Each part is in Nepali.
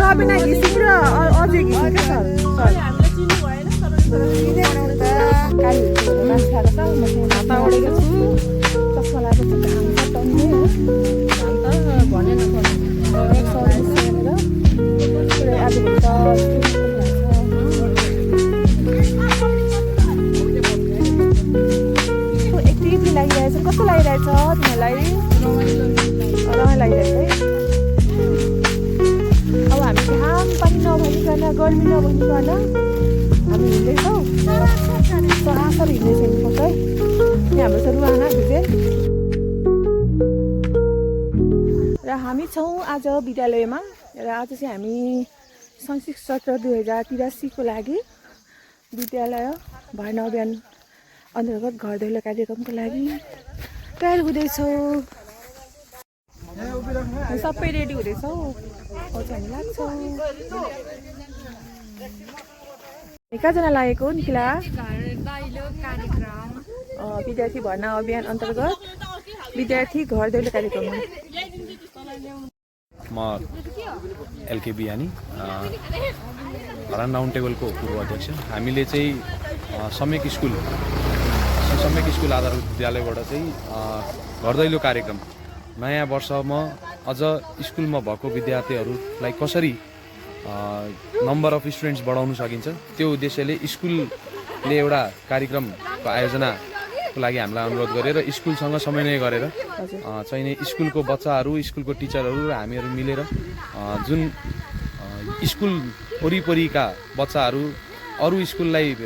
रबिना घिसिङ र अजय घिसिङ क्या सर हात ओढेको छु चस्मा लगाएको छु घाम सताउने एक्टिभली लागिरहेछ कस्तो लागिरहेछ तिमीहरूलाई रमाइलो लागिरहेछ है अब हामी घाम पानी नभनिकन गर्मी नभनिकन हामी हिँड्दैछौँ सरासर हिँड्दैछ हिँड्नुपर्छ है यहाँ हाम्रो छ रुवाना भिजेल र हामी छौँ आज विद्यालयमा र आज चाहिँ हामी शैक्षिक सत्र 2083 को लागि विद्यालय भर्ना अभियान अन्तर्गत घर दैलो कार्यक्रमको लागि तयार हुँदैछौँ सबै रेडी हुँदैछौँ हामी लाग्छौँ कहाँजना लागेको निखिला विद्यार्थी भर्ना अभियान अन्तर्गत विद्यार्थी घर दैलो कार्यक्रममा म एलके बिहानी हरान राउन्ड टेबलको पूर्व अध्यक्ष हामीले चाहिँ सम्यक स्कुल आधारभूत विद्यालयबाट चाहिँ घर दैलो कार्यक्रम नयाँ वर्षमा अझ स्कुलमा भएको विद्यार्थीहरूलाई कसरी नम्बर अफ स्टुडेन्ट्स बढाउन सकिन्छ त्यो उद्देश्यले स्कुलले एउटा कार्यक्रमको आयोजनाको लागि हामीलाई अनुरोध गरेर स्कुलसँग समन्वय गरेर चाहिने स्कुलको बच्चाहरू स्कुलको टिचरहरू र हामीहरू मिलेर जुन स्कुल वरिपरिका बच्चाहरू अरू स्कुललाई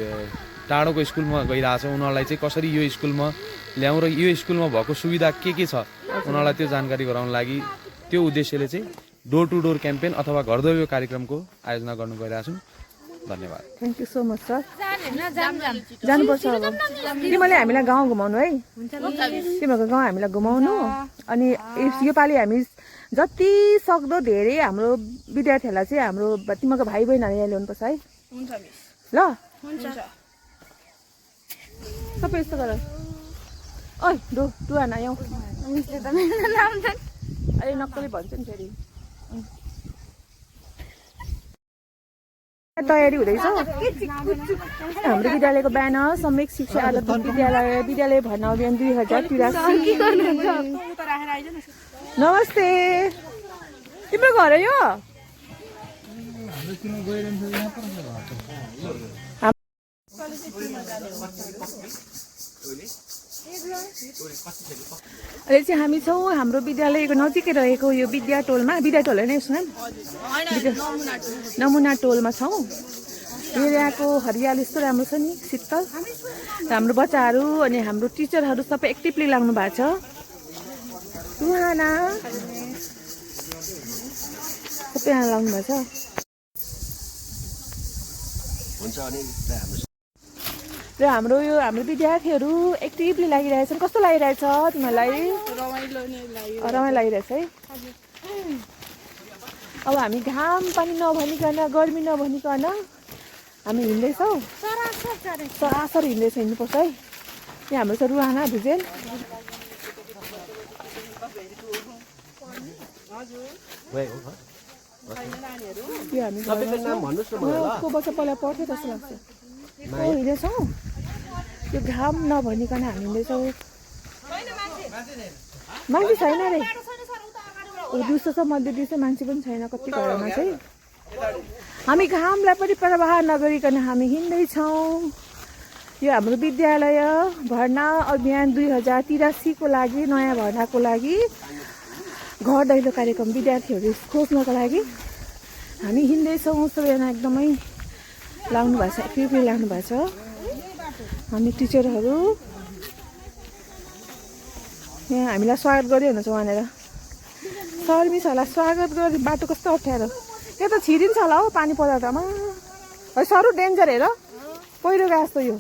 टाढोको स्कुलमा गइरहेछ उनीहरूलाई चाहिँ कसरी यो स्कुलमा ल्याउँ र यो स्कुलमा भएको सुविधा के छ उनीहरूलाई त्यो जानकारी गराउन लागि त्यो उद्देश्यले चाहिँ डोर टु डोर क्याम्पेन अथवा घर दैलो कार्यक्रमको आयोजना गर्नु गइरहेको छौँ धन्यवाद thank you so much sir जानुपर्छ अब तिमीले हामीलाई गाउँ घुमाउनु है तिमीहरूको गाउँ हामीलाई घुमाउनु अनि योपालि हामी जति सक्दो धेरै हाम्रो विद्यार्थीहरूलाई चाहिँ हाम्रो तिमीहरूको भाइ बहिनीहरू यहाँ ल्याउनुपर्छ है ल सबै यस्तो गर ओइ डुवाना यहाँ अहिले नक्कली भन्छ नि फेरि तयारी हुँदैछ हाम्रो विद्यालयको ब्यानर सम्यक शिक्षा आधारभूत विद्यालय भर्ना अभियान 2083 नमस्ते तिम्रो घर हो यो अहिले चाहिँ हामी छौँ हाम्रो विद्यालयको नजिकै रहेको यो विद्या टोल होइन यसमा नमुना टोलमा छौँ यहाँको हरियाली यस्तो राम्रो छ नि शीतल हाम्रो बच्चाहरू अनि हाम्रो टिचरहरू सबै एक्टिभली लाग्नु भएको छ रुहाना सबै यहाँ लाग्नु भएको छ र हाम्रो विद्यार्थीहरू एक्टिभली लागिरहेछन् कस्तो लागिरहेछ तिमीहरूलाई रमाइलो लागिरहेछ है अब हामी घाम पानी नभनिकन गर्मी नभनिकन हामी हिँड्दैछौँ सरासर हिँड्नुपर्छ है यहाँ हाम्रो छ रुहाना भुजेल को बच्चा पहिला पढ्थ्यो जस्तो लाग्छ हिँड्दैछौँ त्यो घाम नभनिकन हामी हिँड्दैछौँ मान्छे छैन अरे दिउँसो छ मध्य दिउँसो मान्छे पनि छैन कति घरमा चाहिँ हामी घामलाई पनि प्रवाह नगरिकन हामी हिँड्दैछौँ यो हाम्रो विद्यालय भर्ना अभियान 2083 को लागि नयाँ भर्नाको लागि घर दैलो कार्यक्रम विद्यार्थीहरू खोज्नको लागि हामी हिँड्दैछौँ सबैजना एकदमै लाग्नु भएको छ एक्टिभली लाग्नु भएको छ हामी टिचरहरू यहाँ हामीलाई स्वागत गऱ्यो हुन्छ वहाँनिर सर मिसहरूलाई स्वागत गरी बाटो कस्तो अप्ठ्यारो यो त छिरिन्छ होला हौ पानी पदार्थमा है सर डेन्जर हेर पहिरो गए जस्तो यो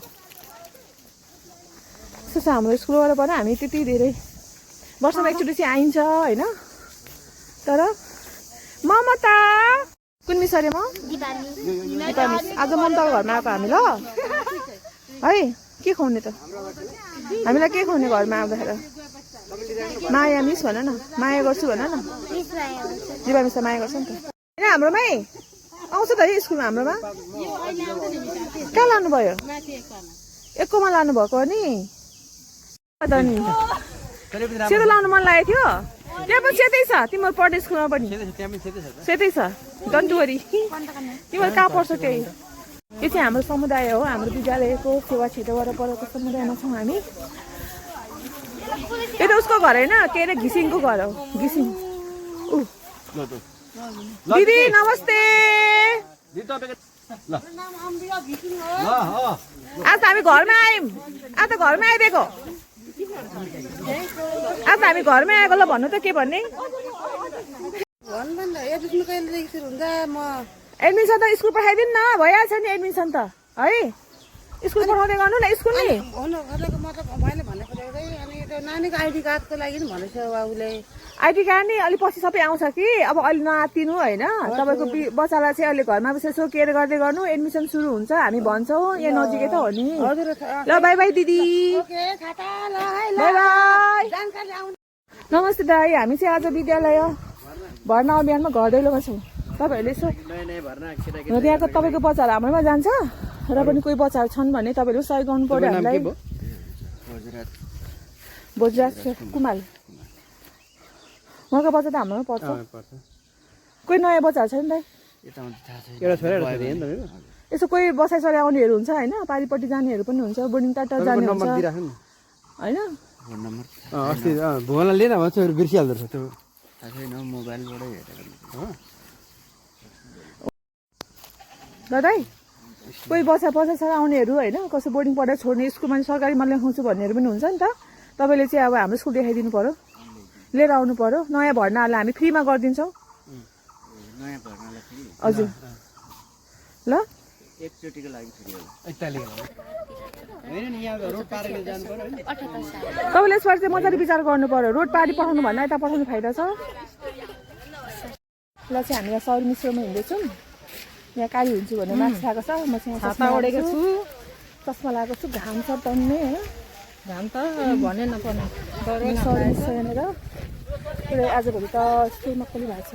यस्तो छ हाम्रो स्कुलबाट पनि हामी त्यति धेरै वर्षमा एकचोटि चाहिँ आइन्छ होइन तर ममता कुन मिस अरे म दिपा मिस आज ममताको घरमा आएको हामी ल है के खुवाउने त हामीलाई के खुवाउने घरमा आउँदाखेरि माया मिस भन न माया गर्छु भन न दिपा मिसलाई माया गर्छ नि त होइन हाम्रोमै आउँछ त है स्कुलमा हाम्रोमा कहाँ लानुभयो एककोमा लानुभएको नि सेतो लाउनु मन लागेको थियो त्यहाँ पनि सेतै छ तिम्रो पढ्ने स्कुलमा पनि सेतै छ डन्ट वरी तिम्रो कहाँ पर्छ त्यही यो चाहिँ हाम्रो समुदाय हो हाम्रो विद्यालयको सेवा क्षेत्र वरपरको समुदायमा छौँ हामी यो त उसको घर होइन के अरे घिसिङको घर हो घिसिङ दिदी नमस्ते आज त हामी घरमा आयौँ आज त घरमै आइदिएको आज हामी घरमै आएको ल भन्नु त के भन्ने एडमिसन त स्कुल पठाइदिनु न भइहाल्छ नि एडमिसन त है स्कुल पठाउँदै गर्नु न स्कुल नि नानीको आइडी कार्डको लागि नि भनेको छ बाबुले आइडी कार्ड नि अलिक पछि सबै आउँछ कि अब अहिले नआत्तिनु होइन तपाईँको बच्चालाई चाहिँ अहिले घरमा बसेर यसो केयर गर्दै गर्नु एडमिसन सुरु हुन्छ हामी भन्छौँ यहाँ नजिकै त हो नि ल बाई बाई दिदी बाई बाई नमस्ते दाई हामी चाहिँ आज विद्यालय भर्ना अभियानमा घर दैलोमा छौँ तपाईँहरूले यसो त्यहाँको तपाईँको बच्चाहरू हाम्रोमा जान्छ र पनि कोही बच्चाहरू छन् भने तपाईँहरू सहयोग गर्नु पर्यो हामीलाई बोजराज कुमाल उहाँको बच्चा त हाम्रोमा पर्छ कोही नयाँ बच्चाहरू छ नि त यसो कोही बसाइसरी आउनेहरू हुन्छ होइन पारिपट्टि जानेहरू पनि हुन्छ बोर्डिङ टाटा जाने हुन्छ होइन अस्ति भुवनलाई लिएर भन्छ बिर्सिहाल्दो रहेछ त्यो दादाई कोही बसाइसरी आउनेहरू होइन कसै बोर्डिङ पढाएर छोड्ने स्कुलमा सरकारीमा लेखाउँछु भन्नेहरू पनि हुन्छ नि त तपाईँले चाहिँ अब हाम्रो स्कुल देखाइदिनु पर्यो लिएर आउनु पर्यो नयाँ भर्नाहरूलाई हामी फ्रीमा गरिदिन्छौँ हजुर ल तपाईँले यसबाट चाहिँ मजाले विचार गर्नु पर्यो रोड पारी पठाउनु भन्दा यता पठाउनु फाइदा छ ल चाहिँ हामी यहाँ सौरी मिश्रमा हिँड्दैछौँ यहाँ काली हुन्छु भनेर मास्क लगाएको छ म चाहिँ छाता ओढेको छु चस्मा लगाएको छु घाम छ टन्ने होइन घाम त भने नपर्ने सौरी मिश्र यहाँनिर पुरै आजभोलि त यस्तै मक्कली भएको छ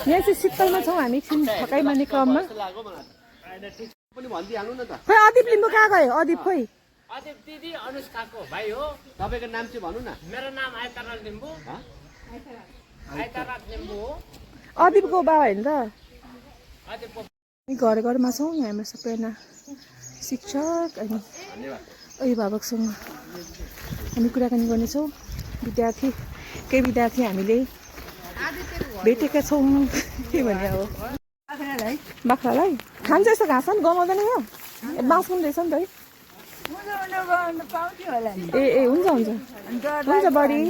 यहाँ चाहिँ शीतलमा छौँ हामी एकछिन थकाइ मार्ने क्रममा खोइ अदीप लिम्बू कहाँ गयो अदीप खोइ अदीप दिदी अनुष्काको भाइ हो तपाईँको नाम चाहिँ भन्नु न मेरो नाम आयताराज लिम्बू आयताराज लिम्बू हो अदीपको बाबा होइन त अदीपको घर घरमा छौँ यहाँ हाम्रो सबैजना शिक्षक अनि अभिभावकसँग हामी कुराकानी गर्नेछौँ विद्यार्थी केही विद्यार्थी हामीले भेटेका छौँ के भने अब बाख्रालाई खान्छ यस्तो घाँस पनि गनाउँदैन यो बाँस पनि रहेछ नि त है ए हुन्छ हुन्छ हुन्छ बडी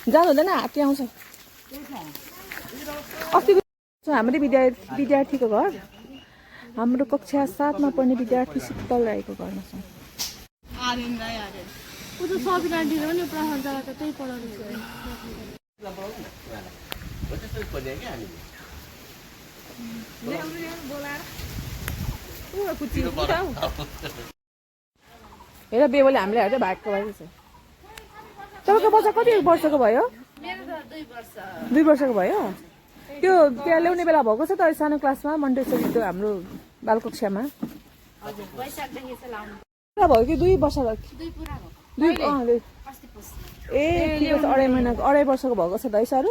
जानु हुँदैन हात्ती आउँछ अस्ति हाम्रो विद्यार्थीको घर हाम्रो कक्षा 7 मा पढ्ने विद्यार्थी शीतल राईको घरमा छौँ हेर बेबोले हामीलाई हेर्दै भागको भएको छ तपाईँको बच्चा कति वर्षको भयो 2 वर्षको भयो त्यो त्यहाँ ल्याउने बेला भएको छ त सानो क्लासमा मन्टेसरी त्यो हाम्रो बालकक्षामा भयो कि 2 वर्ष ए ठिक छ 2.5 महिनाको 2.5 वर्षको भएको छ है सर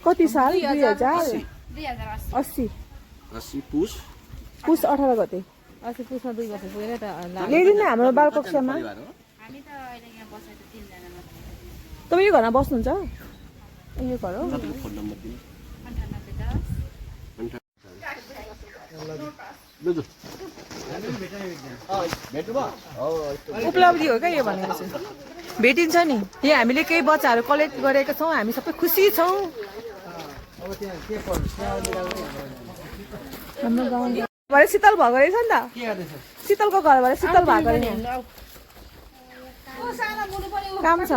कति साल 2080 पुस 18 गते पुसमा 2 वर्ष पुगेर त ल्याइदिनु हाम्रो बालकक्षामा तपाईँ यो घरमा बस्नुहुन्छ यो घर हो उपलब्धि हो क्या यो भनेपछि भेटिन्छ नि यहाँ हामीले केही बच्चाहरू कलेक्ट गरेका छौँ हामी सबै खुसी छौँ हाम्रो गाउँमा शीतल भएको रहेछ नि त शीतलको घरबाट शीतल भएको काम छ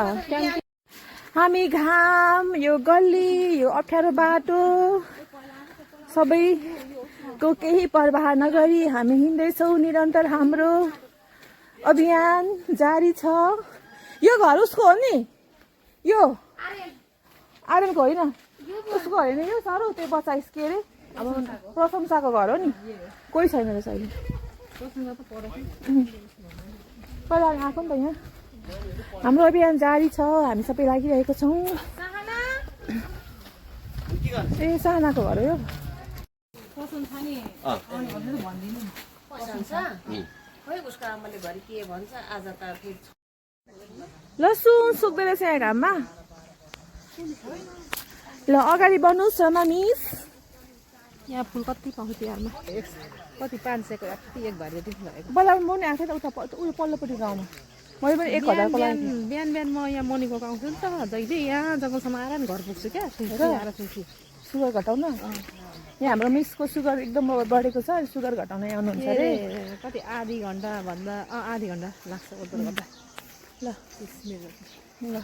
हामी घाम यो गल्ली यो अप्ठ्यारो बाटो सबैको केही परवाह नगरी हामी हिँड्दैछौँ निरन्तर हाम्रो अभियान जारी छ यो घर उसको हो नि यो आर्यनको होइन उसको होइन यो साह्रो त्यो बच्चा के अरे अब प्रशंसाको घर हो नि कोही छैन रहेछ अहिले पहिला आएको नि त यहाँ हाम्रो अभियान जारी छ हामी सबै लागिरहेको छौँ ए सानाको घर हो यो उसको आमाले भरि के भन्छ आज त फेरि लसुन सुक्दै रहेछ यहाँ घाममा ल अगाडि बढ्नुहोस् रमा मिस यहाँ फुल कति पाउँछ तिहारमा कति 500 को कति एक भरि जति भएको बल्ल म नि आएको थिएँ त उता उयो पल्लोपट्टि गाउँमा मैले पनि 1000को लागि बिहान बिहान म यहाँ मर्निङको आउँछु नि त जहिले यहाँ जङ्गलसम्म आएर नि घर पुग्छु क्या सुगर घटाउन यहाँ हाम्रो मिसको सुगर एकदम बढेको छ सुगर घटाउन आउनुहुन्छ अरे कति आधी घन्टा भन्दा आधी घन्टा लाग्छ ओद्रो गर्दा ल ल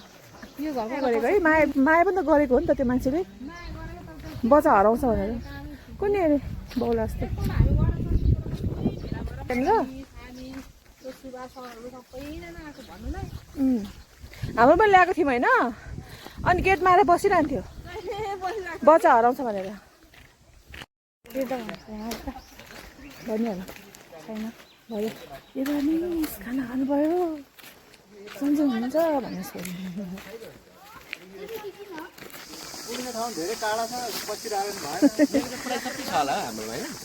यो घरमा गरेको है माया माया पनि त गरेको हो नि त त्यो मान्छेले बच्चा हराउँछ भनेर कुनै अरे बाउला जस्तो हाम्रो पनि ल्याएको थियौँ होइन अनि गेटमा आएर बसिरहन्थ्यो बच्चा हराउँछ भनेर भनिहाल्नु छैन भयो ए मिस खाना खानुभयो सन्चै हुनुहुन्छ भनेर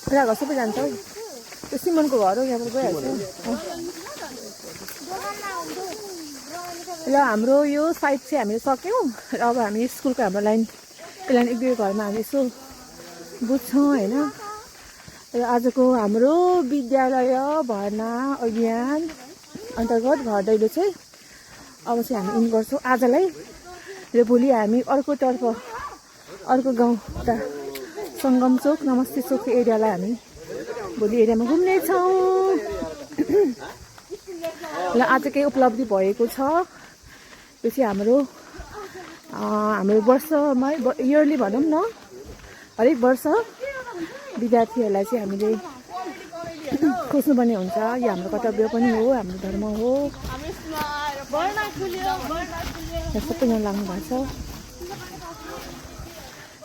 पुरा घर सबै जान्छ हौ त्यो सिमनको घर हो यहाँबाट गइहाल्छ ल हाम्रो यो साइड चाहिँ हामीले सक्यौँ र अब हामी स्कुलको हाम्रो लाइन त्यो लाइन एक दुई घरमा हामी यसो बुझ्छौँ होइन र आजको हाम्रो विद्यालय भर्ना अभियान अन्तर्गत घर दैलो चाहिँ अब चाहिँ हामी इन गर्छौँ आजलाई र भोलि हामी अर्कोतर्फ अर्को गाउँ उता सङ्गम चोक नमस्ते चोक एरियालाई हामी भोलि एरियामा घुम्नेछौँ ल आज केही उपलब्धि भएको छ त्यो चाहिँ हाम्रो वर्षमा इयरली भनौँ न हरेक वर्ष विद्यार्थीहरूलाई चाहिँ हामीले खोज्नुपर्ने हुन्छ यो हाम्रो कर्तव्य पनि हो हाम्रो धर्म हो सबैजना लाग्नु भएको छ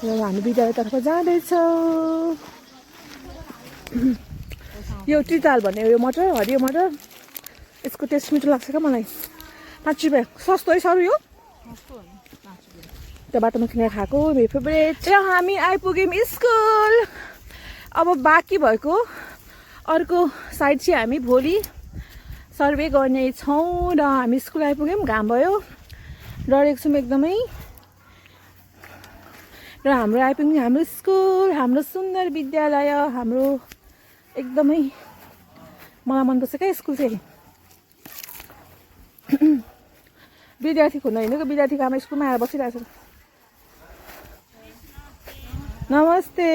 र हामी विद्यालयतर्फ जाँदैछौँ यो त्रिताल भन्ने यो मटर हरियो मटर यसको टेस्ट मिठो लाग्छ क्या मलाई 5 रुपियाँ सस्तो है सर यो त्यो बाटोमा किनेर खाएको मेरो फेभरेट र हामी आइपुग्यौँ स्कुल अब बाँकी भएको अर्को साइड चाहिँ हामी भोलि सर्वे गर्नेछौँ र हामी स्कुल आइपुग्यौँ घाम भयो डरेको छौँ एकदमै र हाम्रो आइपुग्यौँ हाम्रो स्कुल हाम्रो सुन्दर विद्यालय हाम्रो एकदमै मलाई मनपर्छ क्या स्कुल चाहिँ विद्यार्थी खोज्न हिँडेको विद्यार्थीको आमा स्कुलमा आएर बसिरहेको छ नमस्ते